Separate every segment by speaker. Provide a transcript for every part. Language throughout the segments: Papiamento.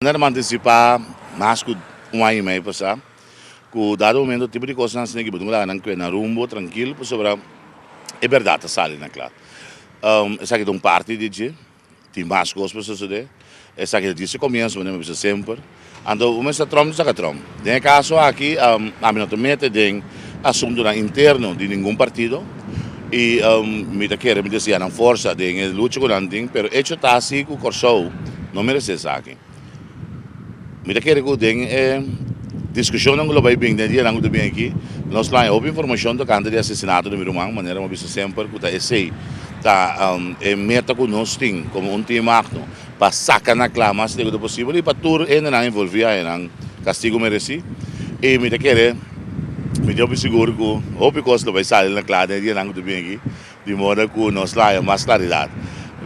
Speaker 1: Nan a antisipá mas ku un aña i mei pasá ku dado momento tipo di kosnan asina ki bo tin ku laga nan kue nan rumbo trankil pasobra e bèrdat ta sali na kla. Esaki ta un parti di dje, tin mas kos por sosodé. Esaki ta djis e komienso manera mi a bisa semper. Anto bo mester tròm ta saka tròm. Den e kaso aki ami no ta mete den asuntunan interno di ningun partido i mi ta kere mi deseá nan forsa den e lucha ku nan tin, pero echo ta si ku Kòrsou no meresé esaki. Mi ta kere ku den e diskushonnan ku lo bai bin den e dianan ku ta bin aki nos lo haña hopi informashon tokante di asesinato di mi ruman, manera mi a bisa semper ku ta esei ta e meta ku nos tin komo un team magno. Pa saca na cla mas lego ta posibel y pa tur hendenan envolvi haya nan castigo mereci. Y mi ta kere, mi tin hopi sigur cu hopi cos lo bay sali na cla den e dianan cu ta bin aki, di moda cu nos lo haya mas claridad.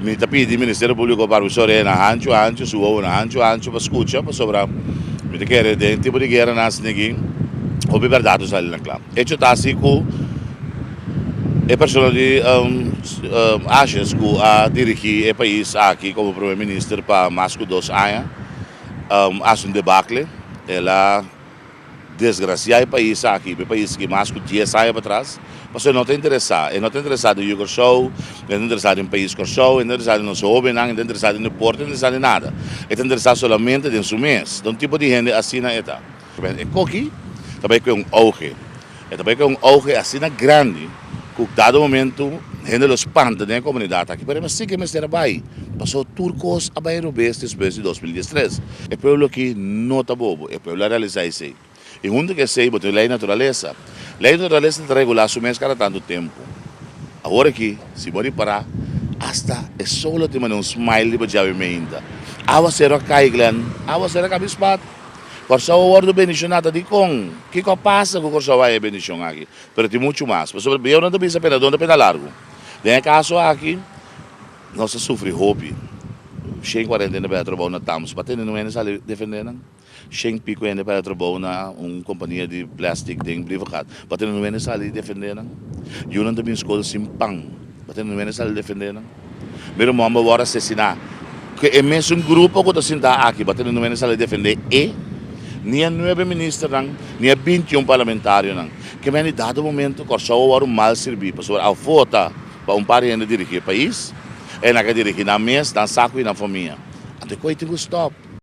Speaker 1: Mi ta pidi Ministerio Publico pa arbri su oreha hancho hancho, su wowonan hancho hancho pa scucha, pasobra mi ta kere den tipo di gueranan asina aki hopi berdad lo sali na cla. Hecho ta asi cu e persona di Asjes cu a dirigi e pais aki como primer minister pa mas cu dos aña a haci un debacle. El a desgracia e pais aki, e pais aki mas cu dies aña patras, pasobra e no ta interesa. E no ta interesa den yu Corsou, e no ta interesa den pais Corsou, e no ta interesa den nos hobennan, e no ta interesa den deporte, e no ta interesa den nada. E ta interesa solamente den su mes. Ta un tipo di hende asina e ta. E koki ta bai ku un auge. E ta bai ku un auge asina grandi ku dado momento hende lo spanta den e komunidat aki. Pero e mester ke mester a bai pasobra tur kos a bai robes despues di 2013. E pueblo aki no ta bobo. E pueblo a realisá esei. I huntu ku esei bo tin lei naturalesa. Lei naturalesa ta regulá su mes kada tantu tempu. Awor aki, si bo ripará, asta e sol a tin manera un smile riba djawe meinta. Awaseru a kai, Glenn. Awaseru a kabi spat. Kòrsou a wòrdu bendishoná ta dikon? Kiko a pasa ku Kòrsou a haña e bendishon aki? Pero tin muchu mas, pasobra bieu nan ta bisa pena don ta pena largu. Den e kaso aki, nos a sufri hopi. Shen kuarenta hende bai a trabou na Tams, pa tene un hende sali defendé nan. Shen piko hende bai a trabou na un kompania di plèstik den Brievengat, pa tene un hende sali defendé nan. Yunan ta bin skol sin pan, pa tene un hende sali defendé nan. Mi ruman bo wòrdu asesiná. Ku e mesun grupo ku ta sintá aki bo a tene nuebe sali defendé e, ni e nuebe ministernan, ni e 21 parlamentarionan. Ke men di dado momento Kòrsou a wòrdu mal sirbí pasobra a vota pa un par di hende dirigí e pais, e nan ke dirigí nan mes, nan saku i nan famia. Anto e koi tin ku stòp.